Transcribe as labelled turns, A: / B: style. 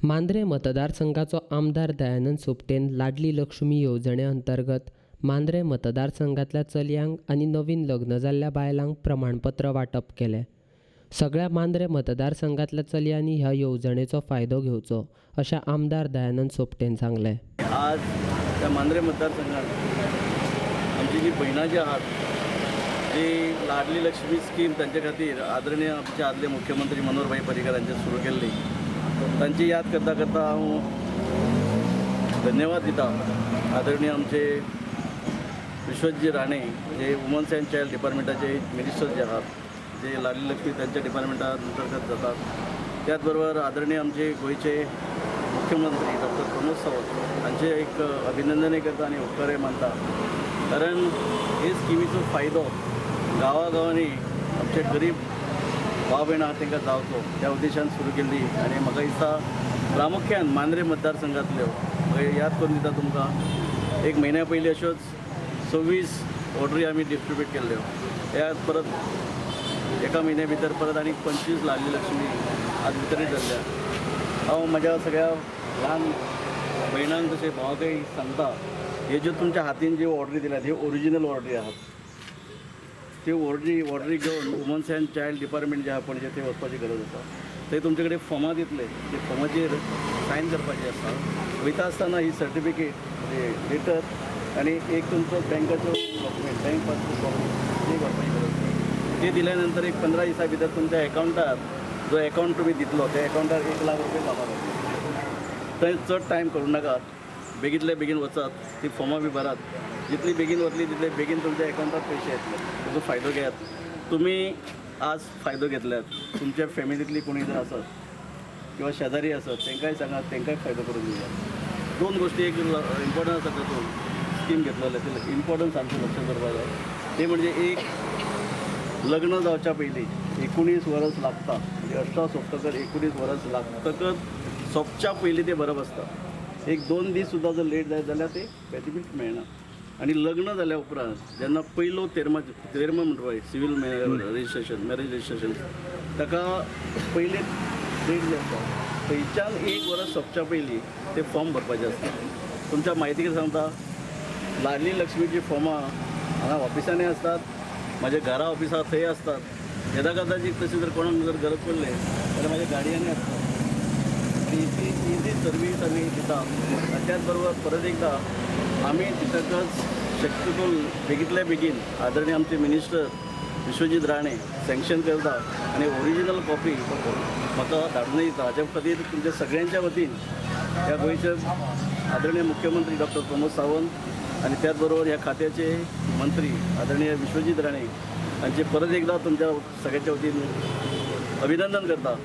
A: मांद्रे मतदारसंघाचो आमदार दयानंद सोपटेन लाडली लक्ष्मी येवजणे अंतर्गत मांद्रे मतदारसंघातल्या चलयांक आनी नवीन लग्न जाल्ल्या बायलांक प्रमाणपत्र वांटप केलें. सगळ्या मांद्रे मतदारसंघातल्या चलयांनी ह्या येवजणेचो फायदो घेवचो अशें आमदार दयानंद सोपटेन सांगलें.
B: आज त्या मांद्रे मतदारसंघात आमची जी भयणां जी आहात जी लाडली लक्ष्मी स्कीम तांचे खातीर आदरणीय आमचे आदले मुख्यमंत्री मनोहरभाई पर्रीकर हांचे सुरू केल्ली तांची याद करता करता हांव धन्यवाद दिता आदरणीय आमचे विश्वजी राणे जे वुमन्स अँड चायल्ड डिपार्टमेंटाचे मिनिस्टर जे आहात जे लाडली लक्ष्मी त्यांच्या डिपार्टमेंटा अंतर्गत जातात. त्याचबरोबर आदरणीय आमचे गोंयचे मुख्यमंत्री डॉक्टर प्रमोद सावंत हांचे एक अभिनंदनय करता आनी उपकारय मानता, कारण हे स्किमीचो फायदो गांवागांवांनी आमचे गरीब भाव भयणां आहा तांकां जावचो त्या उद्देशान सुरू केल्ली. आनी म्हाका दिसता प्रामुख्यान मांद्रे मतदारसंघातल्यो म्हाका याद करून दिता तुमकां, एक म्हयन्या पयलीं अश्योच 26 ऑर्डरी आमी डिस्ट्रिब्यूट केल्ल्यो. ह्या परत एका म्हयन्या भितर परत आनी 25 लाडली लक्ष्मी आज वितरीत जाल्ल्या. हांव म्हज्या सगळ्या ल्हान भयणांक तशें भावाकय सांगता, हे ज्यो तुमच्या हातीन ज्यो ऑर्डरी दिल्यात ह्यो ओरिजिनल ऑर्डरी आहात. त्यो ऑर्डरी घेवन वुमन्स अँड चायल्ड डिपार्टमेंट जे आहा पणजे थंय वचपाची गरज आसा. थंय तुमचे कडेन फॉर्मां दितले, ते फॉर्माचेर सायन करपाचे आसता. वयता आसतना ही सर्टिफिकेट म्हणजे लेटर आनी एक तुमचो बँकाचो डॉक्युमेंट, बँक पासबूक कॉपी ते व्हरपाची गरज आसा. ते दिल्या नंतर एक 15 दिसां भितर तुमच्या एकावंटार जो एकावंट तुमी दितलो त्या एकावंटार 1 लाख रुपये जमा जातले. थंय चड टायम करूं नाकात, बेगींतले बेगीन वचात, ती फॉर्मां बी भरात. जितली बेगीन वतली तितले बेगीन तुमच्या एकावंटार पयशे येतले. ताजो फायदो घेयात. तुमी आज फायदो घेतल्यात, तुमच्या फॅमिलींतली कोणी जर आसत किंवा शेजारी आसत तांकांय सांगात, तांकांय फायदो करून दियात. दोन गोश्टी एक इम्पॉर्टंट आसा तातूंत स्कीम घेतलेले ते इम्पॉर्टंट सामकें लक्षात दवरपाक जाय. ते म्हणजे एक लग्न जावच्या पयलीं 19 वर्स लागता, म्हणजे 18 सोंपतकच 19 वर्स लागतकच सोंपच्या पयलीं ते भरप आसता. एक 2 दीस सुद्दां जर लेट जायत जाल्यार ते बेनिफीट मेळना. आनी लग्न जाल्या उपरांत जेन्ना पयलो तेरमा म्हणटा पळय सिवील रजिस्ट्रेशन, मॅरेज रजिस्ट्रेशन, ताका पयले डेट जी आसता थंयच्यान 1 वर्स सोंपच्या पयलीं ते फॉर्म भरपाचे आसता. तुमच्या म्हायती कितें सांगता, लाडली लक्ष्मीची फॉर्मां हांगा ऑफिसांनी आसतात, म्हज्या घरा ऑफिसां थंय आसतात. येदा कदाचीत तशें जर कोणाक जर गरज पडलें जाल्यार म्हाज्या गाडयांनी आसतात. इजी इजी सर्वीस आमी दिता. आनी त्याच बरोबर परत एकदां आमी दितकच शक्यतो बेगींतल्या बेगीन आदरणीय आमचे मिनिस्टर विश्वजीत राणे सँक्शन करता आनी ओरिजिनल कॉपी म्हाका धाडून दिता. हाच्या खातीर तुमच्या सगळ्यांच्या वतीन ह्या गोंयचे आदरणीय मुख्यमंत्री डॉक्टर प्रमोद सावंत आनी त्याच बरोबर ह्या खात्याचे मंत्री आदरणीय विश्वजीत राणे हांचे परत एकदां तुमच्या सगळ्यांच्या वतीन अभिनंदन करता.